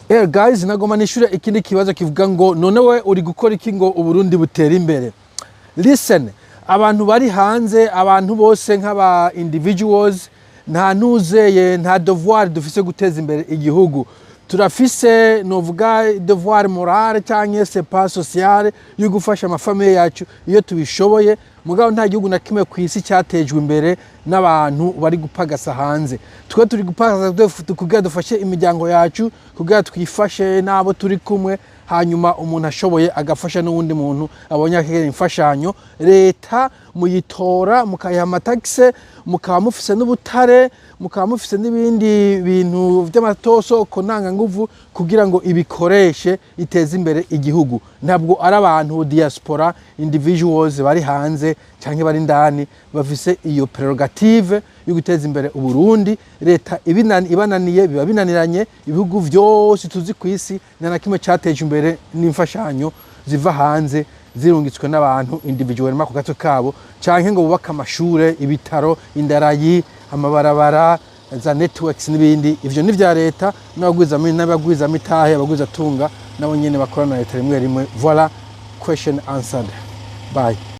Guys, nagoma nishure ikindi kibazo kivuga ngo: "None we uri gukora iki ngo Uburundi butere imbere?" Listen, abantu bari hanze, abantu bose nk'aba individuals, nta ntuzeye, nta devoir dufise guteza imbere igihugu. Turafise, novuga, devoir morale canke c'est pas sociale yo gufasha amafamiye yacu iyo tubishoboye. Mugabo nta gihugu na kimwe ku isi cyatejwe imbere n'abantu bari gupagasa hanze. Twe turi gupagasa kugira dufashe imiryango yacu, kugira twifashe n'abo turi kumwe. Hanyuma umuntu ashoboye agafasha n'uwundi muntu abonye akeneye imfashanyo. Leta muyitora, mukayiha amatagise, mukaba mufise n'ubutare, mukaba mufise n'ibindi bintu vy'amatosoko ntanganguvu, kugira ngo ibikoreshe iteze imbere igihugu. Ntabwo ari abantu diaspora, individuals bari hanze canke bari indani, bafise iyo prerogative yo guteza imbere Uburundi. Leta ibananiye, biba binaniranye. Ibihugu vyose tuzi ku isi, nta na kimwe cyateje imbere n'imfashanyo ziva hanze zirungitswe n'abantu individual ku gato kabo, canke ngo bubake amashure, ibitaro, indarayi, amabarabara, za networks n'ibindi. Ivyo ni vya leta n'abagwizamitahe, abagwizatunga nabo nyene bakorana na leta rimwe rimwe. Voilà, question answered. Bye.